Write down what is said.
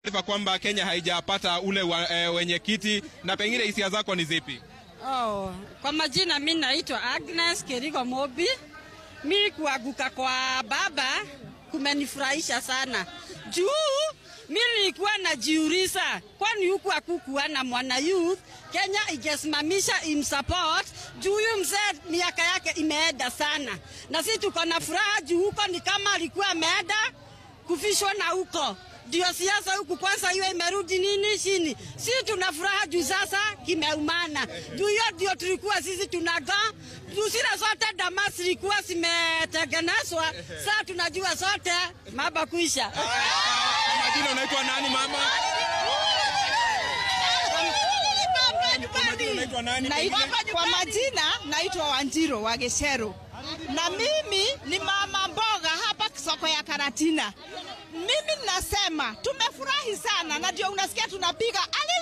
Taarifa kwamba Kenya haijapata ule wenyekiti, na pengine hisia zako ni zipi? Oh, kwa majina mi naitwa Agnes Kerigo Mobi. Mi kuanguka kwa baba kumenifurahisha sana juu mi nilikuwa najiuliza, kwani huku hakukuwa na mwana youth Kenya ingesimamisha imsupport juu huyu mzee miaka yake imeenda sana, na sisi tuko na furaha juu huko ni kama alikuwa ameenda kufishwa na huko ndio siasa huku kwanza iwe imerudi nini chini. Si tuna furaha juu sasa kimeumana. Juu hiyo ndio tulikuwa sisi tunaga juu zile zote dama zilikuwa zimetengenezwa, sasa tunajua zote maba kuisha. Kwa majina unaitwa nani mama? Kwa majina unaitwa nani? Kwa majina naitwa Wanjiro wa Geshero, na mimi ni mama mboga hapa soko ya Karatina. Mimi nasema tumefurahi sana, na ndio unasikia tunapiga ali